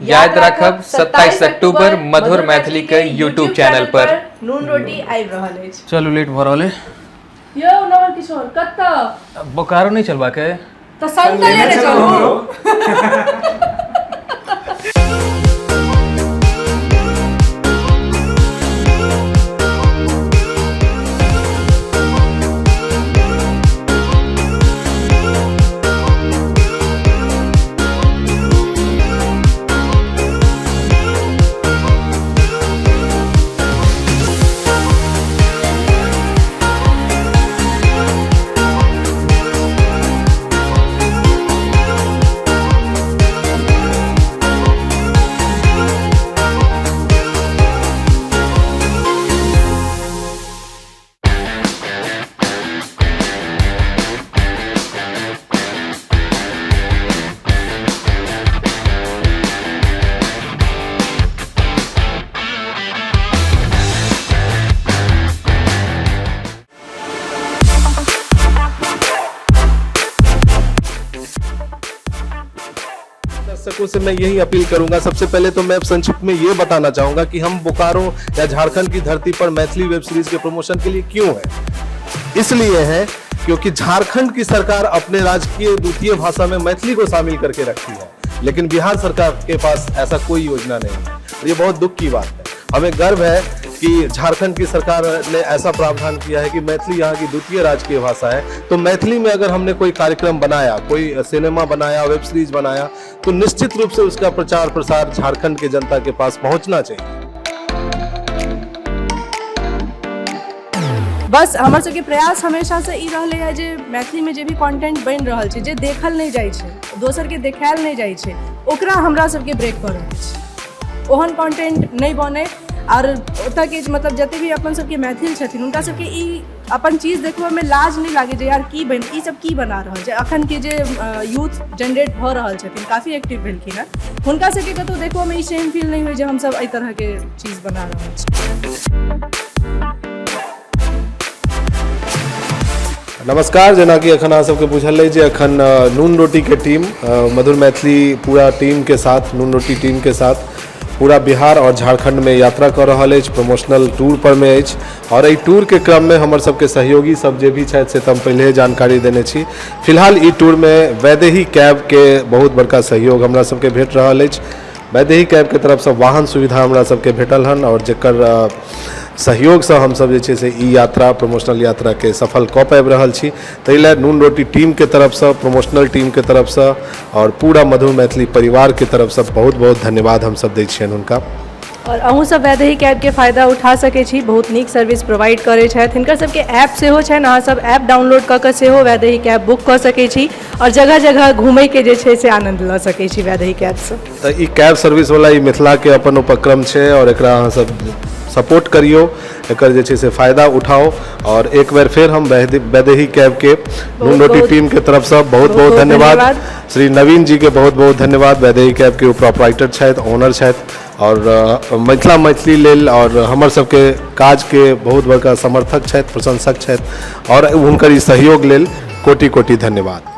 याद राखब 27 अक्टूबर मधुर मैथिली के यूट्यूब चैनल पर नून रोटी आबि रहल अछि। चलू, लेट भऽ रहल अइ। यौ नवल किशोर, कतऽ? बोकारो नहि चलबाक अइ? तऽ संग तऽ लेने चलू। दर्शकों से मैं यही अपील करूंगा, सबसे पहले तो मैं संक्षिप्त में ये बताना चाहूंगा कि हम बोकारो या झारखंड की धरती पर मैथिली वेब सीरीज के प्रमोशन के लिए क्यों है। इसलिए है क्योंकि झारखंड की सरकार अपने राजकीय द्वितीय भाषा में मैथिली को शामिल करके रखी है, लेकिन बिहार सरकार के पास ऐसा कोई योजना नहीं है। ये बहुत दुख की बात है। हमें गर्व है कि झारखंड की सरकार ने ऐसा प्रावधान किया है कि मैथिली यहाँ की द्वितीय राजकीय भाषा है। तो मैथिली में अगर हमने कोई कार्यक्रम बनाया, कोई सिनेमा बनाया, वेब सीरीज बनाया, तो निश्चित रूप से उसका प्रचार प्रसार झारखंड के जनता के पास पहुंचना चाहिए। बस हमर सबके प्रयास हमेशा से ई रहलै है जे मैथिलीमे जे भी कंटेंट बनि रहल छै, जे देखल नहि जाइ छै, दोसरके देखायल नहि जाइ छै, ओकरा हमरा सबके ब्रेक करऽ के छै। ओहन कंटेंट नहि बनै आओर ओतऽके मतलब जते भी अपन सबके मैथिल छथिन, हुनका सबके ई अपन चीज देखबऽमे लाज नहि लागै जे यार की बनि, ई सब की बना रहल छै। अखनके जे यूथ जनरेट भऽ रहल छथिन, काफी एक्टिव भेलखिन हेँ, हुनका सबके कतहु देखबऽमे ई सेम फील नहि होइ जे हमसब एहि तरहके चीज बना रहल छी। नमस्कार। जेनाकि अखन अहाँ सबके बुझल अइ जे अखन नून रोटी के टीम, मधुर मैथिली पूरा टीम के साथ, नून रोटी टीम के साथ पूरा बिहार और झारखंड में यात्रा कऽ रहल अछि, प्रमोशनल टूर पर में अछि। और एहि टूर के क्रम में हमर सबके सहयोगी सब जे भी छथि से तऽ हम पहिले जानकारी देने छी। फिलहाल ई टूर में वैदेही कैब के बहुत बड़का सहयोग हमरा सबके भेट रहल अछि। वैदेही कैब के तरफसँ वाहन सुविधा हमरा सबके भेटल हन और जकर सहयोगसँ हमसब जे छै से ई यात्रा, प्रमोशनल यात्राके सफल कऽ पाबि रहल छी। ताहि लए नून रोटी टीमके तरफसँ, प्रमोशनल टीमके तरफसँ और पूरा मधुर मैथिली परिवारके तरफसँ बहुत बहुत धन्यवाद हमसब दै छियनि हुनका। और अहूँ सब वैदेही कैबके फायदा उठा सकै छी। बहुत नीक सर्विस प्रोवाइड करै छथि। हिनकर सबके ऐप सेहो छनि, अहाँ सब ऐप डाउनलोड कऽ कऽ सेहो वैदेही कैब बुक कऽ सकै छी और जगह जगह घूमैके जे छै से आनन्द लऽ सकै छी वैदेही कैबसँ। तऽ ई कैब सर्विस वाला ई मिथिलाके अपन उपक्रम छै और एकरा अहाँ सब सपोर्ट करियौ, एकर जे छै से फायदा उठाउ। और एक बेर फेर हम वैदेही कैब के नून रोटी टीम के तरफसँ बहुत बहुत धन्यवाद, श्री नवीन जी के बहुत बहुत धन्यवाद। वैदेही कैब के ओ प्रोपराइटर छथि, ओनर छथि और मिथिला मैथिली लेल और हमर सबके काज के बहुत बड़का समर्थक छथि, प्रशंसक छथि और हुनकर ई सहयोग लेल कोटि कोटि धन्यवाद।